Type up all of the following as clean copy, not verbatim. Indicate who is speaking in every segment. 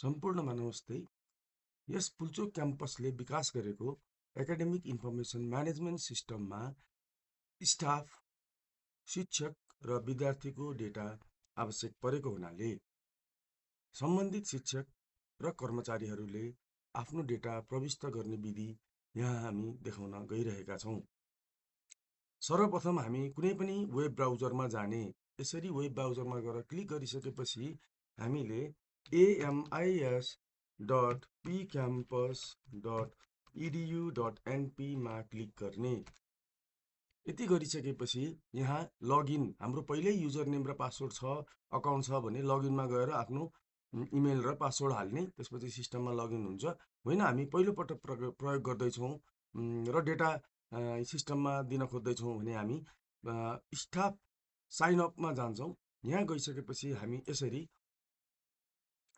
Speaker 1: सम्पूर्णमा नमस्ते। यस पुल्चोक क्याम्पसले विकास गरेको एकाडेमिक इन्फर्मेसन म्यानेजमेन्ट सिस्टममा स्टाफ, शिक्षक र विद्यार्थीको डेटा आवश्यक परेको हुनाले सम्बन्धित शिक्षक र कर्मचारीहरूले आफ्नो डेटा प्रविष्ट गर्ने विधि यहाँ हामी देखाउन गइरहेका छौँ। सर्वप्रथम हामी कुनै पनि वेब ब्राउजरमा जाने। यसरी वेब ब्राउजरमा गएर क्लिक गरिसकेपछि हामीले AMIS.pcampus.edu.np मा क्लिक गर्ने। यति गरिसकेपछि यहाँ लगइन, हाम्रो पहिल्यै युजर नेम र पासवर्ड छ, अकाउन्ट छ भने लगइनमा गएर आफ्नो इमेल र पासवर्ड हाल्ने। त्यसपछि सिस्टममा लगइन हुन्छ। होइन, हामी पहिलोपटक प्रयोग गर्दैछौँ र डेटा सिस्टममा दिन खोज्दैछौँ भने हामी स्टाफ साइन अपमा जान्छौँ। यहाँ गइसकेपछि हामी यसरी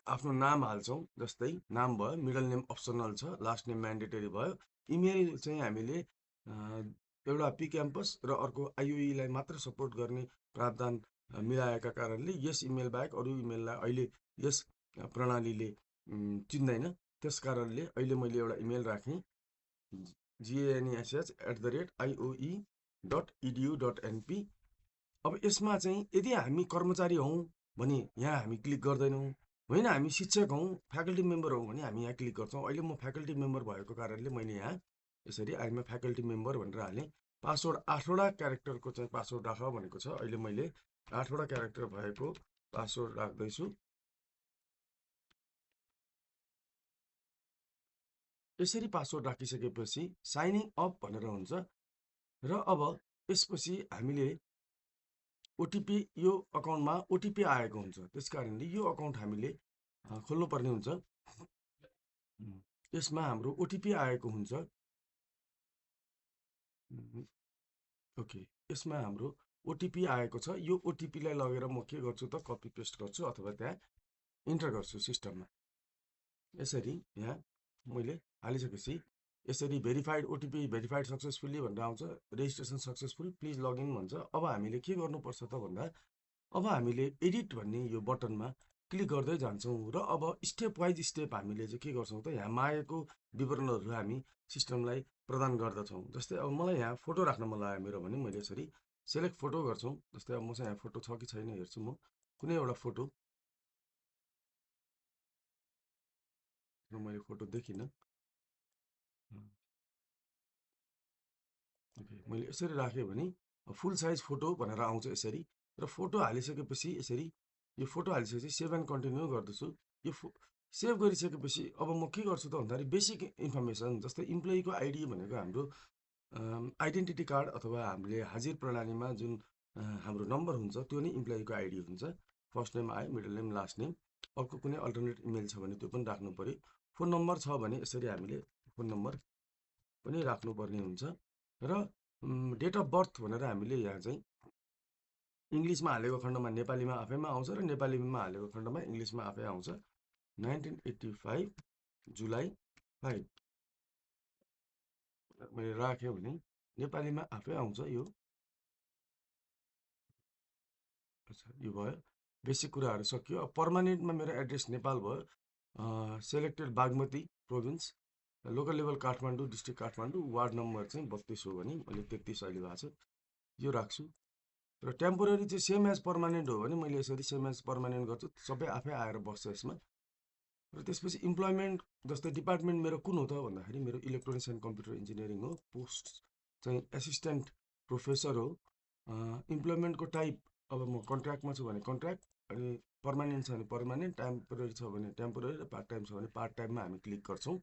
Speaker 1: आफ्नो नाम हाल्छौँ। जस्तै नाम भयो, मिडल नेम अप्सनल छ, लास्ट नेम म्यान्डेटरी भयो। इमेल चाहिँ हामीले एउटा पी क्याम्पस र अर्को आइओईलाई मात्र सपोर्ट गर्ने प्रावधान मिलाएका कारणले यस इमेल बाहेक अरू इमेललाई अहिले यस प्रणालीले चिन्दैन। त्यस कारणले अहिले मैले एउटा इमेल राखेँ, GANSH@IOE.edu.np। अब यसमा चाहिँ यदि हामी कर्मचारी हौँ भने यहाँ हामी क्लिक गर्दैनौँ। होइन, हामी शिक्षक हौँ, फ्याकल्टी मेम्बर हौँ भने हामी यहाँ क्लिक गर्छौँ। अहिले म फ्याकल्टी मेम्बर भएको कारणले मैले यहाँ यसरी आइएम फ्याकल्टी मेम्बर भनेर हालेँ। पासवर्ड 8वटा क्यारेक्टरको चाहिँ पासवर्ड राख भनेको छ। अहिले मैले 8वटा क्यारेक्टर भएको पासवर्ड राख्दैछु। यसरी पासवर्ड राखिसकेपछि साइनिङ अप भनेर हुन्छ र अब यसपछि हामीले ओटिपी, यो अकाउन्टमा ओटिपी आएको हुन्छ। त्यस कारणले यो अकाउन्ट हामीले खोल्नुपर्ने हुन्छ। यसमा हाम्रो ओटिपी आएको हुन्छ। ओके, यसमा हाम्रो ओटिपी आएको छ। यो ओटिपीलाई लगेर म के गर्छु त कपी पेस्ट गर्छु अथवा त्यहाँ इन्टर गर्छु सिस्टममा। यसरी यहाँ मैले हालिसकेपछि यसरी भेरिफाइड ओटिपी भेरिफाइड सक्सेसफुल्ली भनेर आउँछ। रेजिस्ट्रेसन सक्सेसफुल, प्लिज लगइन भन्छ। अब हामीले के गर्नुपर्छ त भन्दा अब हामीले एडिट भन्ने यो बटनमा क्लिक गर्दै जान्छौँ र अब स्टेप वाइज स्टेप हामीले चाहिँ के गर्छौँ त यहाँ मागेको विवरणहरू हामी सिस्टमलाई प्रदान गर्दछौँ। जस्तै अब मलाई यहाँ फोटो राख्न मन लाग्यो मेरो भने मैले यसरी सेलेक्ट फोटो गर्छौँ। जस्तै अब मसँग यहाँ फोटो छ कि छैन हेर्छु। म कुनै एउटा फोटो, मैले फोटो देखिनँ। मैले यसरी राखेँ भने फुल साइज फोटो भनेर आउँछ यसरी। र फोटो हालिसकेपछि यसरी यो फोटो हालिसकेपछि सेभ एन्ड कन्टिन्यू गर्दछु। यो सेभ गरिसकेपछि अब म के गर्छु त भन्दाखेरि बेसिक इन्फर्मेसन जस्तै इम्प्लोइको आइडी भनेको हाम्रो आइडेन्टिटी कार्ड अथवा हामीले हाजिर प्रणालीमा जुन हाम्रो नम्बर हुन्छ त्यो नै इम्प्लोइको आइडी हुन्छ। फर्स्ट नेम आयो, मिडल नेम, लास्ट नेम। अर्को कुनै अल्टरनेट इमेल छ भने त्यो पनि राख्नु पऱ्यो। फोन नम्बर छ भने यसरी हामीले फोन नम्बर पनि राख्नुपर्ने हुन्छ। र डेट अफ बर्थ भनेर हामीले यहाँ चाहिँ इङ्ग्लिसमा हालेको खण्डमा नेपालीमा आफैमा आउँछ र नेपालीमा हालेको खण्डमा इङ्ग्लिसमा आफै आउँछ। 1985 जुलाई 5 मैले राखेँ भने नेपालीमा आफै आउँछ यो। अच्छा, यो भयो, बेसिक कुराहरू सकियो। अब पर्मानेन्टमा मेरो एड्रेस नेपाल भयो। Selected Bagmati province, local level Kathmandu, district Kathmandu, ward number चाहिँ 32 हो भने मैले 33 अहिले भएको छ, यो राख्छु। र टेम्पोररी चाहिँ सेम एज पर्मानेन्ट हो भने मैले यसरी सेम एज पर्मानेन्ट गर्छु। सबै आफै आएर बस्छ यसमा। र त्यसपछि इम्प्लोइमेन्ट जस्तै डिपार्टमेन्ट मेरो कुन हो त भन्दाखेरि मेरो इलेक्ट्रोनिक्स एन्ड कम्प्युटर इन्जिनियरिङ हो। पोस्ट चाहिँ एसिस्ट्यान्ट प्रोफेसर हो। इम्प्लोइमेन्टको टाइप अब म कन्ट्र्याक्टमा छु भने कन्ट्र्याक्ट, अनि पर्मानेन्ट छ भने पर्मानेन्ट, टेम्पोररी छ भने टेम्पोररी, र पार्ट टाइम छ भने पार्ट टाइममा हामी क्लिक गर्छौँ।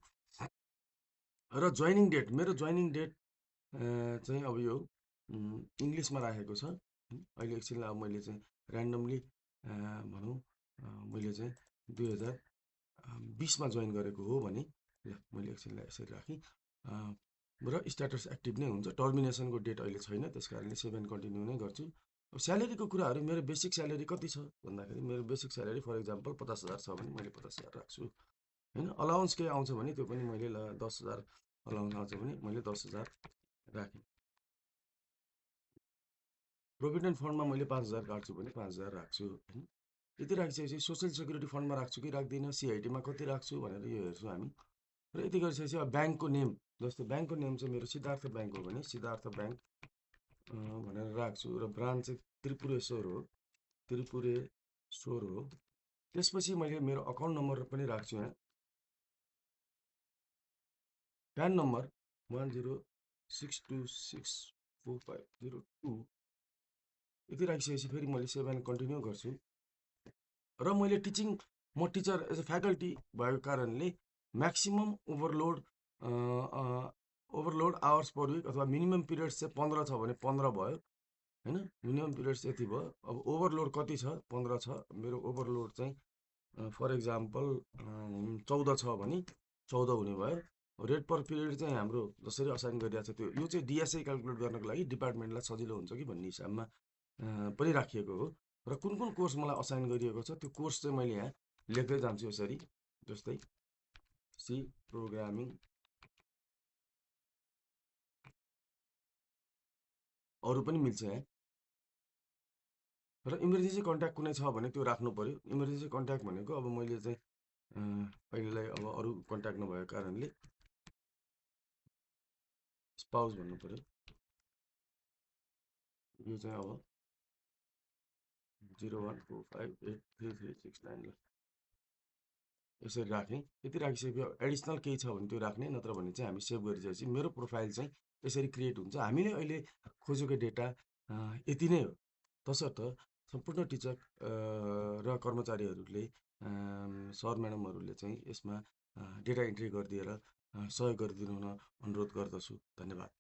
Speaker 1: र जोइनिङ डेट, मेरो जोइनिङ डेट चाहिँ अब यो इङ्ग्लिसमा राखेको छ। अहिले एकछिनलाई अब मैले चाहिँ ऱ्यान्डमली भनौँ मैले चाहिँ 2020मा जोइन गरेको हो भने मैले एकछिनलाई यसरी राखेँ। र स्ट्याटस एक्टिभ नै हुन्छ। टर्मिनेसनको डेट अहिले छैन, त्यस कारणले सेभ एन्ड कन्टिन्यू नै गर्छु। अब स्यालेरीको कुराहरू, मेरो बेसिक स्यालेरी कति छ भन्दाखेरि मेरो बेसिक स्यालेरी फर इक्जाम्पल 50,000 छ भने मैले 50,000 राख्छु। होइन, अलाउन्स केही आउँछ भने त्यो पनि मैले 10,000 अलाउन्स आउँछ भने मैले 10,000 राखेँ। प्रोभिडेन्ट फन्डमा मैले 5,000 काट्छु भने 5,000 राख्छु। होइन, यति राखिसकेपछि सोसियल सेक्युरिटी फन्डमा राख्छु कि राख्दिनँ, सिआइटीमा कति राख्छु भनेर यो हेर्छु हामी। र यति गरिसकेपछि अब ब्याङ्कको नेम, जस्तो ब्याङ्कको नेम चाहिँ मेरो सिद्धार्थ ब्याङ्क हो भने सिद्धार्थ ब्याङ्क भनेर राख्छु र ब्रान्च चाहिँ त्रिपुरेश्वर हो, त्रिपुरेश्वर हो। त्यसपछि मैले मेरो अकाउन्ट नम्बर पनि राख्छु यहाँ, प्यान नम्बर 1062645002। यति राखिसकेपछि फेरि मैले सेभ एन्ड कन्टिन्यू गर्छु। र मैले म टिचर एज अ फ्याकल्टी भएको कारणले maximum overload hours per week अथवा मिनिमम पिरियड्स चाहिँ 15 छ भने 15 भयो होइन, मिनिमम पिरियड्स यति भयो। अब ओभरलोड कति छ? 15 छ। मेरो ओभरलोड चाहिँ फर इक्जाम्पल 14 छ भने 14 हुने भयो। रेट पर पिरियड चाहिँ हाम्रो जसरी असाइन गरिरहेको छ त्यो, यो चाहिँ डिएसए क्यालकुलेट गर्नको लागि डिपार्टमेन्टलाई सजिलो हुन्छ कि भन्ने हिसाबमा पनि राखिएको हो। र कुन कुन कोर्स मलाई असाइन गरिएको छ त्यो कोर्स चाहिँ मैले यहाँ लेख्दै जान्छु यसरी, जस्तै सी प्रोग्रामिङ, अरू पनि मिल्छ यहाँ। र इमर्जेन्सी कन्ट्याक्ट कुनै छ भने त्यो राख्नु पऱ्यो। इमर्जेन्सी कन्ट्याक्ट भनेको अब मैले चाहिँ अहिलेलाई अब अरू कन्ट्याक्ट नभएको कारणले स्पाउस भन्नु पऱ्यो। यो चाहिँ अब 01458336 यसरी राख्ने। यति राखिसकेपछि एडिसनल केही छ भने त्यो राख्ने, नत्र भने चाहिँ हामी सेभ गरिसकेपछि मेरो प्रोफाइल चाहिँ यसरी क्रिएट हुन्छ। हामीले अहिले खोजेको डेटा यति नै हो। तसर्थ सम्पूर्ण टिचर र कर्मचारीहरूले सर म्याडमहरूले चाहिँ यसमा डेटा इन्ट्री गरिदिएर सहयोग गरिदिनु हुन अनुरोध गर्दछु। धन्यवाद।